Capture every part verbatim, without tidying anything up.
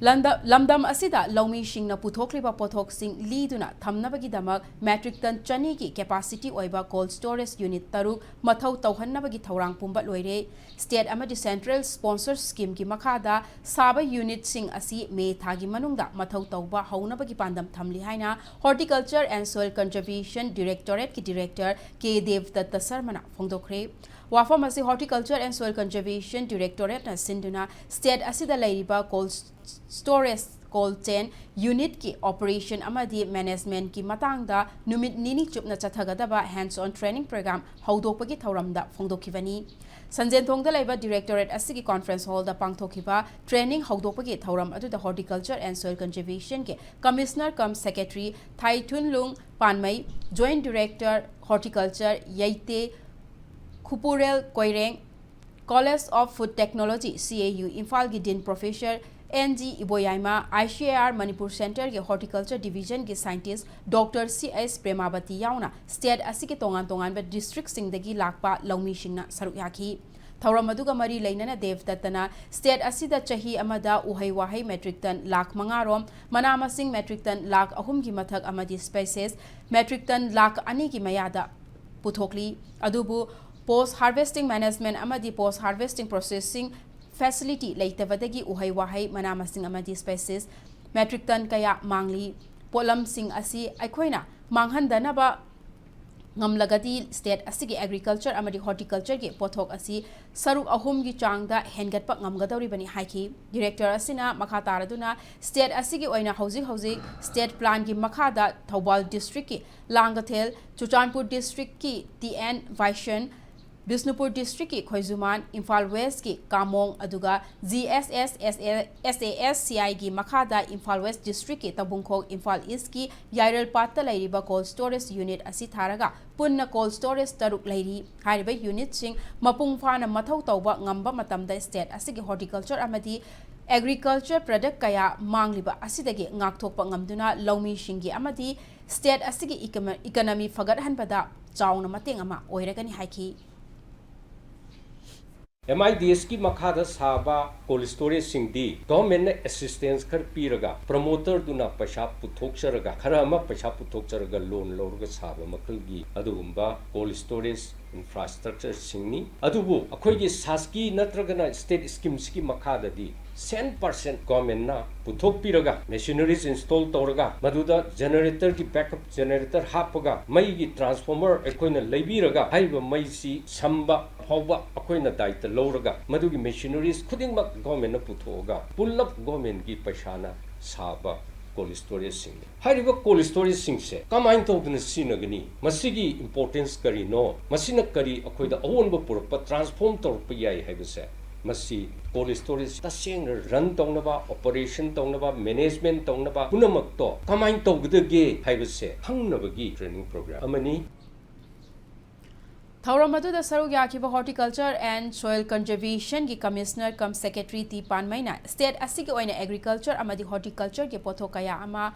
ꯂꯟꯗ-, ꯂꯝꯗꯝ ꯑꯁꯤꯗ ꯂꯧꯃꯤꯁꯤꯡꯅ ꯄꯨꯊꯣꯛꯂꯤꯕ ꯄꯣꯠꯊꯣꯛꯁꯤꯡ ꯂꯤꯗꯨꯅ ꯊꯝꯅꯕꯒꯤꯗꯃꯛ metric ton ꯆꯅꯤꯒꯤ capacity ꯑꯣꯏꯕ cold storage unit ꯇꯔꯨꯛ ꯃꯊꯧ ꯇꯧꯍꯟꯅꯕꯒꯤ ꯊꯧꯔꯥꯡ ꯄꯨꯝꯕ ꯂꯣꯏꯔꯦ꯫ State ꯑꯃꯗꯤ central sponsor schemeꯒꯤ ꯃꯈꯥꯗ ꯁꯥꯕ unitꯁꯤꯡ ꯑꯁꯤ ꯃꯦ ꯊꯥꯒꯤ ꯃꯅꯨꯡꯗ ꯃꯊꯧ ꯇꯧꯕ ꯍꯧꯅꯕꯒꯤ ꯄꯥꯟꯗꯝ ꯊꯝꯂꯤ ꯍꯥꯏꯅ Horticulture and Soil Conservation Directorateꯀꯤ director ꯀꯦ ꯗꯦꯕꯗꯠꯇ ꯁꯔꯃꯅ ꯐꯣꯡꯗꯣꯛꯈ꯭ꯔꯦ꯫ ꯋꯥꯐꯝ ꯑꯁꯤ Horticulture and Soil Conservation Directorateꯅ ꯁꯤꯟꯗꯨꯅ state ꯑꯁꯤꯗ ꯂꯩꯔꯤꯕ cold storage, cold chain unitꯀꯤ operation ꯑꯃꯗꯤ managementꯀꯤ ꯃꯇꯥꯡꯗ ꯅꯨꯃꯤꯠ ꯅꯤꯅꯤ ꯆꯨꯞꯅ ꯆꯠꯊꯒꯗꯕ hands-on training program ꯍꯧꯗꯣꯛꯄꯒꯤ ꯊꯧꯔꯝꯗ ꯐꯣꯡꯗꯣꯛꯈꯤꯕꯅꯤ꯫ ꯁꯟꯖꯦꯟꯊꯣꯡꯗ ꯂꯩꯕ directorate ꯑꯁꯤꯒꯤ conference hallꯗ ꯄꯥꯡꯊꯣꯛꯈꯤꯕ training ꯍꯧꯗꯣꯛꯄꯒꯤ ꯊꯧꯔꯝ ꯑꯗꯨꯗ Horticulture and Soil Conservationꯒꯤ commissioner cum secretary Thaithunlung Panmei, joint director Horticulture Yeite Khupurel Koireng, College of Food Technology, C A U, ꯏꯝꯐꯥꯜꯒꯤ Dean Professor N G Iboyaima, I C A R Manipur Centreꯒꯤ Horticulture Divisionꯒꯤ scientist Doctor ꯁꯤ ꯑꯦꯁ ꯄ꯭ꯔꯦꯃꯥꯕꯇꯤ ꯌꯥꯎꯅ state ꯑꯁꯤꯒꯤ ꯇꯣꯉꯥꯟ ꯇꯣꯉꯥꯟꯕ districtꯁꯤꯡꯗꯒꯤ ꯂꯥꯛꯄ ꯂꯧꯃꯤꯁꯤꯡꯅ ꯁꯔꯨꯛ ꯌꯥꯈꯤ꯫ ꯊꯧꯔꯝ ꯑꯗꯨꯒ ꯃꯔꯤ ꯂꯩꯅꯅ ꯗꯦꯕꯗꯠꯇꯅ state ꯑꯁꯤꯗ ꯆꯍꯤ ꯑꯃꯗ ꯎꯍꯩ ꯋꯥꯍꯩ metric ton ꯂꯥꯈ ꯃꯉꯥ ꯔꯣꯝ, ꯃꯅꯥ ꯃꯁꯤꯡ metric ton ꯂꯥꯈ ꯑꯍꯨꯝꯒꯤ ꯃꯊꯛ ꯑꯃꯗꯤ spices metric ton ꯂꯥꯈ ꯑꯅꯤꯒꯤ ꯃꯌꯥꯗ ꯄꯨꯊꯣꯛꯂꯤ꯫ ꯑꯗꯨꯕꯨ post harvesting management ꯑꯃꯗꯤ post harvesting processing facility ꯂꯩꯇꯕꯗꯒꯤ ꯎꯍꯩ ꯋꯥꯍꯩ, ꯃꯅꯥ ꯃꯁꯤꯡ ꯑꯃꯗꯤ spices metric ton ꯀꯌꯥ ꯃꯥꯡꯂꯤ꯫ ꯄꯣꯠꯂꯝꯁꯤꯡ ꯑꯁꯤ ꯑꯩꯈꯣꯏꯅ ꯃꯥꯡꯍꯟꯗꯅꯕ ꯉꯝꯂꯒꯗꯤ state ꯑꯁꯤꯒꯤ agriculture ꯑꯃꯗꯤ horticultureꯒꯤ ꯄꯣꯠꯊꯣꯛ ꯑꯁꯤ ꯁꯔꯨꯛ ꯑꯍꯨꯝꯒꯤ ꯆꯥꯡꯗ ꯍꯦꯟꯒꯠꯄ ꯉꯝꯒꯗꯧꯔꯤꯕꯅꯤ ꯍꯥꯏꯈꯤ꯫ Director ꯑꯁꯤꯅ ꯃꯈꯥ ꯇꯥꯔꯗꯨꯅ state ꯑꯁꯤꯒꯤ ꯑꯣꯏꯅ ꯍꯧꯖꯤꯛ ꯍꯧꯖꯤꯛ state planꯒꯤ ꯃꯈꯥꯗ ꯊꯧꯕꯥꯜ districtꯀꯤ ꯂꯥꯡꯒꯊꯦꯜ, ꯆꯨꯔꯆꯥꯟꯄꯨꯔ districtꯀꯤ ꯇꯤ ꯑꯦꯟ ꯚꯥꯏꯁꯟ, ꯕꯤꯁꯅꯨꯄꯨꯔ districtꯀꯤ ꯈꯣꯏꯖꯨꯃꯥꯟ, ꯏꯝꯐꯥꯜ Westꯀꯤ ꯀꯥꯃꯣꯡ, ꯑꯗꯨꯒ G S S S A, S A S C Iꯒꯤ ꯃꯈꯥꯗ ꯏꯝꯐꯥꯜ West districtꯀꯤ ꯇꯧꯕꯨꯡꯈꯣꯛ, ꯏꯝꯐꯥꯜ Eastꯀꯤ ꯌꯥꯏꯔꯜꯄꯥꯠꯇ ꯂꯩꯔꯤꯕ cold storage unit ꯑꯁꯤ ꯊꯥꯔꯒ ꯄꯨꯟꯅ cold storage ꯇꯔꯨꯛ ꯂꯩꯔꯤ꯫ ꯍꯥꯏꯔꯤꯕ unitꯁꯤꯡ ꯃꯄꯨꯡ ꯐꯥꯅ ꯃꯊꯧ ꯇꯧꯕ ꯉꯝꯕ ꯃꯇꯝꯗ state ꯑꯁꯤꯒꯤ horticulture ꯑꯃꯗꯤ agriculture product ꯀꯌꯥ ꯃꯥꯡꯂꯤꯕ ꯑꯁꯤꯗꯒꯤ ꯉꯥꯛꯊꯣꯛꯄ ꯉꯝꯗꯨꯅ ꯂꯧꯃꯤꯁꯤꯡꯒꯤ ꯑꯃꯗꯤ state ꯑꯁꯤꯒꯤ econo-, economy ꯐꯒꯠꯍꯟꯕꯗ ꯆꯥꯎꯅ ꯃꯇꯦꯡ ꯑꯃ ꯑꯣꯏꯔꯒꯅꯤ ꯍꯥꯏꯈꯤ꯫ ꯑꯦꯝ ꯑꯥꯏ ꯗꯤ ꯑꯦꯁꯀꯤ ꯃꯈꯥꯗ ꯁꯥꯕ cold storageꯁꯤꯡꯗꯤ governmentꯅ assistance ꯈꯔ ꯄꯤꯔꯒ, promoterꯗꯨꯅ ꯄꯩꯁꯥ ꯄꯨꯊꯣꯛꯆꯔꯒ, ꯈꯔ ꯑꯃ ꯄꯩꯁꯥ ꯄꯨꯊꯣꯛꯆꯔꯒ loan ꯂꯧꯔꯒ ꯁꯥꯕ ꯃꯈꯜꯒꯤ ꯑꯗꯨꯒꯨꯝꯕ cold storage infrastructureꯁꯤꯡꯅꯤ꯫ ꯑꯗꯨꯕꯨ ꯑꯩꯈꯣꯏꯒꯤ ꯁꯥꯁꯀꯤ ꯅꯠꯇ꯭ꯔꯒꯅ state schemeꯁꯤꯒꯤ ꯃꯈꯥꯗꯗꯤ cent per cent governmentꯅ ꯄꯨꯊꯣꯛꯄꯤꯔꯒ, machineries install ꯇꯧꯔꯒ, ꯃꯗꯨꯗ generatorꯒꯤ backup generator ꯍꯥꯞꯄꯒ, ꯃꯩꯒꯤ transformer ꯑꯩꯈꯣꯏꯅ ꯂꯩꯕꯤꯔꯒ, ꯍꯥꯏꯔꯤꯕ ꯃꯩꯁꯤ ꯁꯝꯕ ꯐꯥꯎꯕ ꯑꯩꯈꯣꯏꯅ ꯗꯥꯏꯇ ꯂꯧꯔꯒ, ꯃꯗꯨꯒꯤ machineries ꯈꯨꯗꯤꯡꯃꯛ governmentꯅ ꯄꯨꯊꯣꯛꯑꯒ, ꯄꯨꯂꯞ governmentꯀꯤ ꯄꯩꯁꯥꯅ ꯁꯥꯕ cold storageꯁꯤꯡꯅꯤ꯫ ꯍꯥꯏꯔꯤꯕ cold storageꯁꯤꯡꯁꯦ ꯀꯃꯥꯏꯅ ꯇꯧꯗꯅ ꯁꯤꯖꯤꯟꯅꯒꯅꯤ? ꯃꯁꯤꯒꯤ importance ꯀꯔꯤꯅꯣ? ꯃꯁꯤꯅ ꯀꯔꯤ ꯑꯩꯈꯣꯏꯗ ꯑꯑꯣꯟꯕ ꯄꯨꯔꯛꯄ, transform ꯇꯧꯔꯛꯄ ꯌꯥꯏ ꯍꯥꯏꯕꯁꯦ, ꯃꯁꯤ cold storage ꯇꯁꯦꯡꯅ run ꯇꯧꯅꯕ, operation ꯇꯧꯅꯕ, management ꯇꯧꯅꯕ ꯄꯨꯝꯅꯃꯛꯇꯣ ꯀꯃꯥꯏꯅ ꯇꯧꯒꯗꯒꯦ ꯍꯥꯏꯕꯁꯦ ꯈꯪꯅꯕꯒꯤ training program ꯑꯃꯅꯤ꯫ ꯊꯧꯔꯝ ꯑꯗꯨꯗ ꯁꯔꯨꯛ ꯌꯥꯈꯤꯕ Horticulture and Soil Conservationꯒꯤ Commissioner cum Secretary ꯇꯤ ꯄꯥꯟꯃꯩꯅ state ꯑꯁꯤꯒꯤ ꯑꯣꯏꯅ agriculture ꯑꯃꯗꯤ horticultureꯒꯤ ꯄꯣꯠꯊꯣꯛ ꯀꯌꯥ ꯑꯃ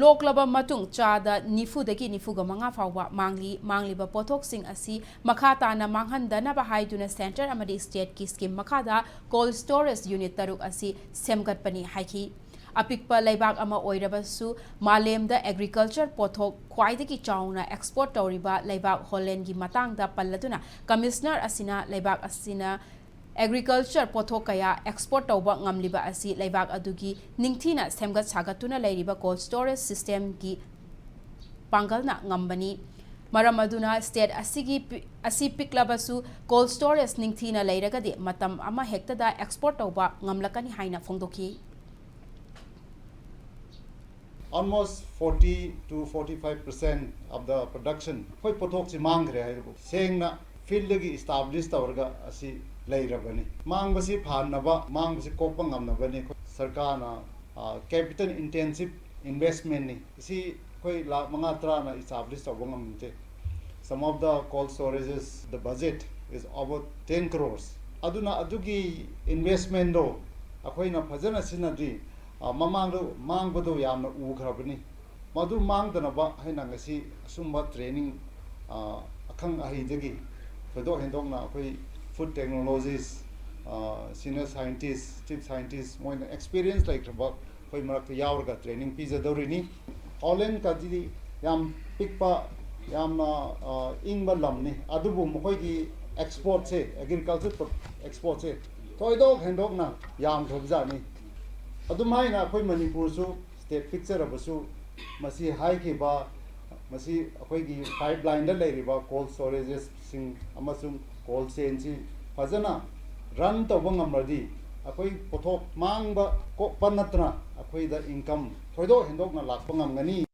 ꯂꯣꯛꯂꯕ ꯃꯇꯨꯡ ꯆꯥꯗ ꯅꯤꯐꯨꯗꯒꯤ ꯅꯤꯐꯨꯒ ꯃꯉꯥ ꯐꯥꯎꯕ ꯃꯥꯡꯂꯤ꯫ ꯃꯥꯡꯂꯤꯕ ꯄꯣꯠꯊꯣꯛꯁꯤꯡ ꯑꯁꯤ ꯃꯈꯥ ꯇꯥꯅ ꯃꯥꯡꯍꯟꯗꯅꯕ ꯍꯥꯏꯗꯨꯅ centre ꯑꯃꯗꯤ stateꯀꯤ scheme ꯃꯈꯥꯗ cold storage unit ꯇꯔꯨꯛ ꯑꯁꯤ ꯁꯦꯝꯒꯠꯄꯅꯤ ꯍꯥꯏꯈꯤ꯫ ꯑꯄꯤꯛꯄ ꯂꯩꯕꯥꯛ ꯑꯃ ꯑꯣꯏꯔꯕꯁꯨ ꯃꯥꯂꯦꯝꯗ agriculture ꯄꯣꯠꯊꯣꯛ ꯈ꯭ꯋꯥꯏꯗꯒꯤ ꯆꯥꯎꯅ export ꯇꯧꯔꯤꯕ ꯂꯩꯕꯥꯛ Hollandꯒꯤ ꯃꯇꯥꯡꯗ ꯄꯜꯂꯗꯨꯅ Commissioner ꯑꯁꯤꯅ ꯂꯩꯕꯥꯛ ꯑꯁꯤꯅ agriculture ꯄꯣꯠꯊꯣꯛ ꯀꯌꯥ export ꯇꯧꯕ ꯉꯝꯂꯤꯕ ꯑꯁꯤ ꯂꯩꯕꯥꯛ ꯑꯗꯨꯒꯤ ꯅꯤꯡꯊꯤꯅ ꯁꯦꯝꯒꯠ ꯁꯥꯒꯠꯇꯨꯅ ꯂꯩꯔꯤꯕ cold storage systemꯒꯤ ꯄꯥꯡꯒꯜꯅ ꯉꯝꯕꯅꯤ꯫ ꯃꯔꯝ ꯑꯗꯨꯅ state ꯑꯁꯤꯒꯤ ꯄꯤ-, ꯑꯁꯤ ꯄꯤꯛꯂꯕꯁꯨ cold storage ꯅꯤꯡꯊꯤꯅ ꯂꯩꯔꯒꯗꯤ ꯃꯇꯝ ꯑꯃ ꯍꯦꯛꯇꯗ export ꯇꯧꯕ ꯉꯝꯂꯛꯀꯅꯤ ꯍꯥꯏꯅ ꯐꯣꯡꯗꯣꯛꯈꯤ꯫ Almost forty to forty-five percent of the production ꯑꯩꯈꯣꯏ ꯄꯣꯠꯊꯣꯛꯁꯤ ꯃꯥꯡꯈ꯭ꯔꯦ ꯍꯥꯏꯔꯤꯕ ꯁꯦꯡꯅ fieldꯗꯒꯤ establish ꯇꯧꯔꯒ ꯑꯁꯤ ꯂꯩꯔꯕꯅꯤ꯫ ꯃꯥꯡꯕꯁꯤ ꯐꯍꯟꯅꯕ, ꯃꯥꯡꯕꯁꯤ ꯀꯣꯛꯄ ꯉꯝꯅꯕꯅꯤ ꯑꯩꯈꯣꯏ ꯁꯔꯀꯥꯔꯅ capital intensive investmentꯅꯤ꯫ ꯁꯤ ꯑꯩꯈꯣꯏ ꯂꯥꯈ ꯃꯉꯥ ꯇꯔꯥꯅ establish ꯇꯧꯕ ꯉꯝꯗꯦ꯫ Some of the cold storages, the budget is over ten crores꯫ ꯑꯗꯨꯅ ꯑꯗꯨꯒꯤ investmentꯗꯣ ꯑꯩꯈꯣꯏꯅ ꯐꯖꯅ ꯁꯤꯖꯤꯟꯅꯗ꯭ꯔꯤ꯫ ꯃꯃꯥꯡꯗ ꯃꯥꯡꯕꯗꯣ ꯌꯥꯝꯅ ꯎꯈ꯭ꯔꯕꯅꯤ꯫ ꯃꯗꯨ ꯃꯥꯡꯗꯅꯕ ꯍꯥꯏꯅ ꯉꯁꯤ ꯑꯁꯨꯝꯕ training ꯑꯈꯪ ꯑꯍꯩꯗꯒꯤ ꯊꯣꯏꯗꯣꯛ ꯍꯦꯟꯗꯣꯛꯅ ꯑꯩꯈꯣꯏ food technologist, senior scientist, chief scientist, ꯃꯣꯏꯅ experience ꯂꯩꯈ꯭ꯔꯕ ꯑꯩꯈꯣꯏ ꯃꯔꯛꯇ ꯌꯥꯎꯔꯒ training ꯄꯤꯖꯗꯧꯔꯤꯅꯤ꯫ ꯑꯣꯂꯦꯟ ꯀꯗꯤ ꯌꯥꯝ ꯄꯤꯛꯄ, ꯌꯥꯝꯅ ꯏꯪꯕ ꯂꯝꯅꯤ, ꯑꯗꯨꯕꯨ ꯃꯈꯣꯏꯒꯤ exportꯁꯦ, agriculture exportꯁꯦ ꯊꯣꯏꯗꯣꯛ ꯍꯦꯟꯗꯣꯛꯅ ꯌꯥꯝꯈ꯭ꯔꯕꯖꯥꯠꯅꯤ꯫ ꯑꯗꯨꯝꯍꯥꯏꯅ ꯑꯩꯈꯣꯏ ꯃꯅꯤꯄꯨꯔꯁꯨ state ꯄꯤꯛꯆꯔꯕꯁꯨ, ꯃꯁꯤ ꯍꯥꯏꯈꯤꯕ, ꯃꯁꯤ ꯑꯩꯈꯣꯏꯒꯤ pipeline ꯗ ꯂꯩꯔꯤꯕ cold storages ꯁꯤꯡ ꯑꯃꯁꯨꯡ cold chain ꯁꯤ ꯐꯖꯅ run ꯇꯧꯕ ꯉꯝꯂꯗꯤ, ꯑꯩꯈꯣꯏ ꯄꯣꯠꯊꯣꯛ ꯃꯥꯡꯕ ꯀꯣꯛꯄ ꯅꯠꯇꯅ ꯑꯩꯈꯣꯏꯗ income ꯊꯣꯏꯗꯣꯛ ꯍꯦꯟꯗꯣꯛꯅ ꯂꯥꯛꯄ ꯉꯝꯒꯅꯤ꯫